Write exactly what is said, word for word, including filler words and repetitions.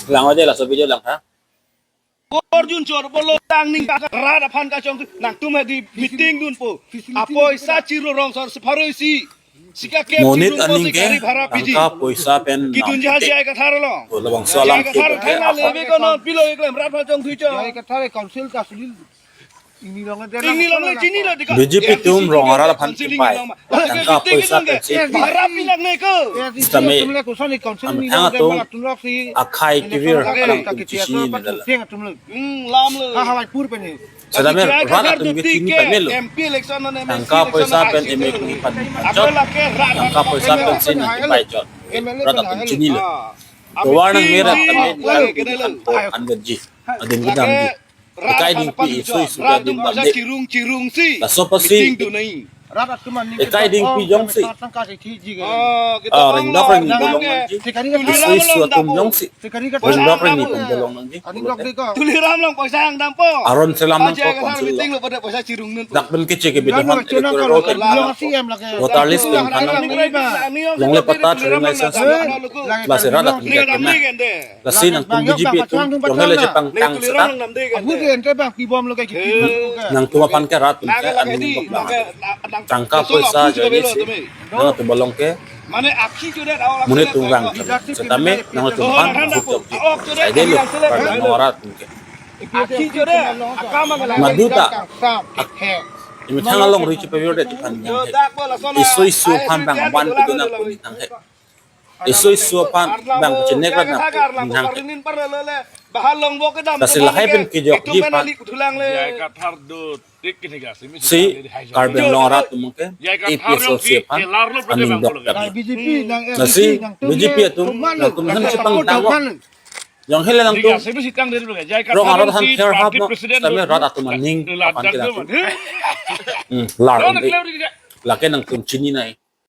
Lang aja laso video lang ha. Arjun Chor bolo tang ning ka rat aphan kachongthu nangtum hadi meeting dunpo. Apoisa chiru rong sor sepharo isi. Sika ke monit chiru aning po si ke gari bhara piji. Tangka poisa pen kidun jahai jai kathar lo. Labangso alam jai kathar ke thang na apa? Lebe ko non pilo eklem rat aphan chongthu cho. Jai kathar council ka sulil. Ingni longle chini lo dika. B J P atum rong arat aphan chipai. Tangka poisa pensi. Bhara pilang ne ko. Sitame. Amethang atum akhai kevir alang tum chisi ne dala. Hmm, lam lo. Ha hawai pur pen. Sitame rat atum ke chini pamelo. M P election non M L A election. Tangka poisa pen M A kung pan. Tangka poisa pensi nangpai chot. Rat atum chinilo. Tovar nangme rat tame nang anverji. Adin kedamji. Ekai dingpi isu isu adin damde. Chirung chirung si. Laso apotsi. Ekai dingpi jongsi. Ah, ringdok ringni bolong nangji. Isu isu atum jongsi. Ringdok ringni pon bolong nangji. Tuliram lang poisa hang dampo. Aron selam nangpo council lo. Dak pen keche ke bidang electoral roll. Voter list pen thanang. Longle patta trading license. Lasi rat atum ke kena. Lasi nangtum B J P atum, jong hele chepangtang seta. Abu de ente bang pibom lo ke kipi. Nangtum aphan ke rat atum ke aning bak bang. Tangka poisa jani si. Nangtum bolong ke. Mane akhi chudet awal monit atum vang. Sitame nangtum aphan bukjok ji. Saide lo, rat atum ke. Akhi chudet akam ang. Maduta. Imethang alongri chepavir det aphan yang he. Isu isu aphan bang aban kedun nangpo ni thang he. Isu isu aphan bang chenek rat nangpo ni thang he. Lasi lahai pen kejok ji aphan. Jai kathar do tik kini ga simi si Karbi Anglong arat atum ke A P H L C aphan aning dok dak. Lasi B J P atum nangtum aphan chepangtang lo. Jong hele nangtum rong arat aphan pher hap no, sitame rat atum aning aphan ke nangtum. Hmm, lar undi. Lake nangtum chinine.